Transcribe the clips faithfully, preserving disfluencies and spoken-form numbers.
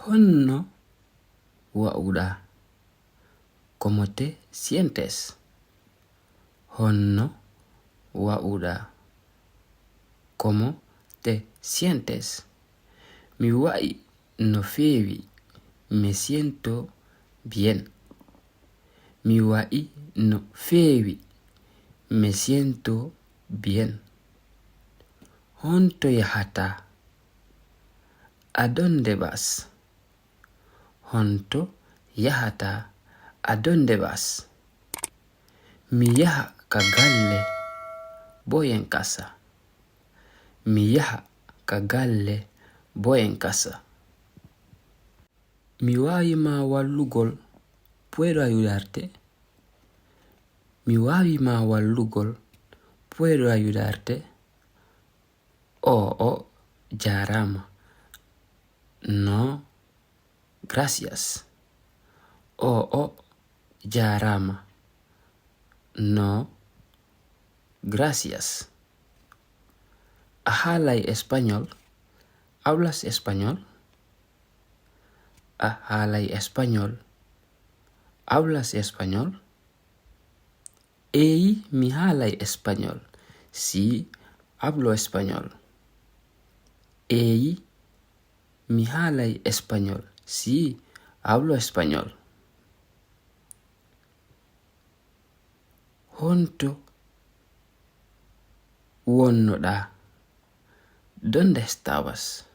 Honno wa'uɗaa? ¿Cómo te sientes? Honno wa'uɗaa? ¿Cómo te sientes? Mi wa'i no feewi. Me siento bien. Mi wa'i no feewi. Me siento bien. Honto yahataa? ¿A dónde vas? Honto yahataa? ¿A dónde vas? Mi yaha ka galle. Voy en casa. Mi yaha ka galle. Voy en casa. Mi waawi ma wallugol? ¿Puedo ayudarte? Mi waawi ma wallugol? ¿Puedo ayudarte? O'o, jaaraama. No, gracias. O'o, jaaraama. No, gracias. ¿A haalay español? ¿Hablas español? ¿A haalay español? ¿Hablas español? Eey, mi haalay español. Sí, hablo español. Eey, mi haalay español. Sí, hablo español. Honto wonnoɗaa? ¿Dónde estabas?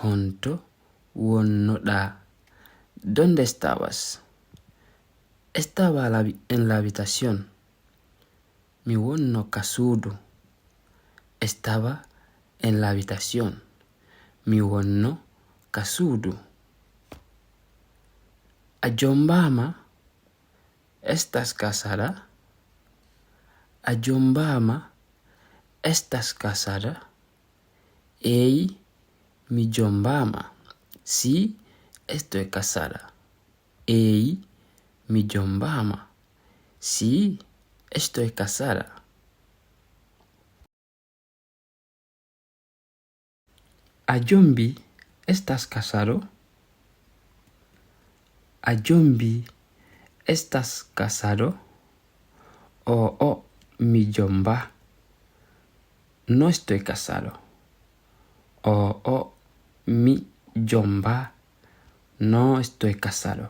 Honto wonnoɗaa? ¿Dónde estabas? Estaba la habi-, en la habitación. Mi wonno ka suudu. Estaba en la habitación. Mi wonno ka suudu. ¿A joombaama? ¿Estás casada? ¿A joombaama? ¿Estás casada? Eey, mi joombaama. Sí, estoy casada. Eey, mi joombaama. Sí, estoy casada. ¿A joombii? ¿Estás casado? ¿A joombii? ¿Estás casado? O'o, mi joombaay. No estoy casado. O'o, mi joombaay. No estoy casado.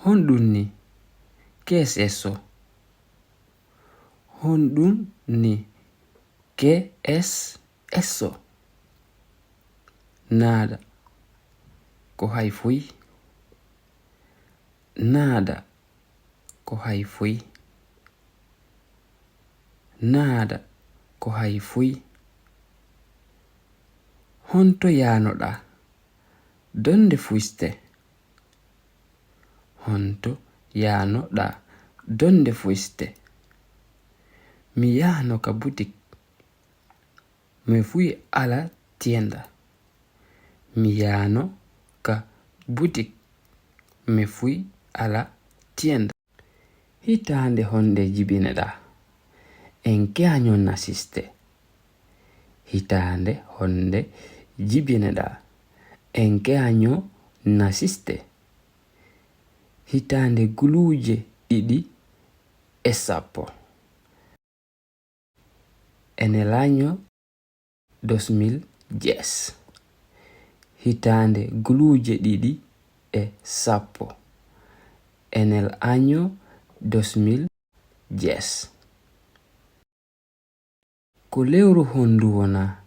Honɗun nii? ¿Qué es eso? Honɗun nii? ¿Qué es eso? Nada. Ko hay foy. Nada. Ko hay foy. Nada. Ko hay foy. Honto yaanoɗaa? ¿Dónde fuiste? Honto yaanoɗaa? ¿Dónde fuiste? Mi yaano ka boutique. Me fui a la tienda. Mi yaano ka boutique. Me fui a la tienda. Hitaande honde jibineɗaa? ¿En qué año naciste? Hitaande honde jibineɗaa? ¿En qué año naciste? Hitaande guluuje ɗiɗi e sappo. En el año dos mil diez. Hitaande guluuje ɗiɗi e sappo. En el año dos mil diez. Ko lewru honndu wonaa?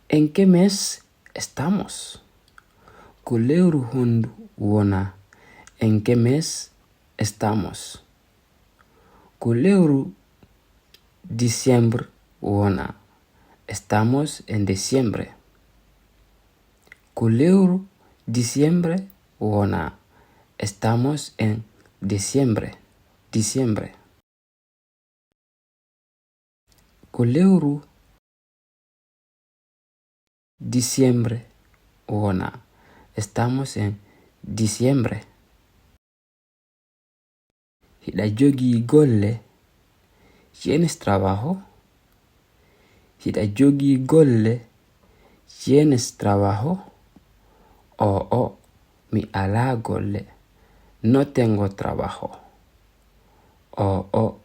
¿En qué mes estamos? Ko lewru honndu wonaa? ¿En qué mes estamos? Ko lewru diciembre wonaa? Estamos en diciembre. Ko lewru diciembre wonaa? Estamos en diciembre. Diciembre. Ko lewru diciembre wonaa? Estamos en diciembre. Hiɗa jogii golle? ¿Tienes trabajo? Hiɗa jogii golle? ¿Tienes trabajo? O'o, mi alaa golle. No tengo trabajo. O'o,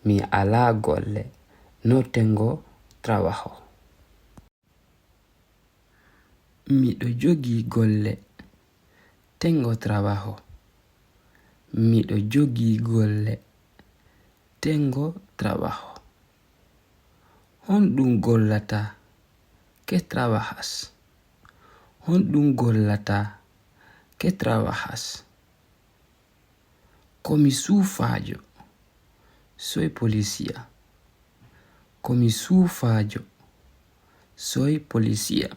mi alaa golle. No tengo trabajo. Miɗo jogii golle. Tengo trabajo. Miɗo jogii golle. Tengo trabajo. Honɗum gollataa? ¿Qué trabajas? Honɗum gollataa? ¿Qué trabajas? Ko mi suufaajo. Soy policía. Ko mi suufaajo. Soy policía.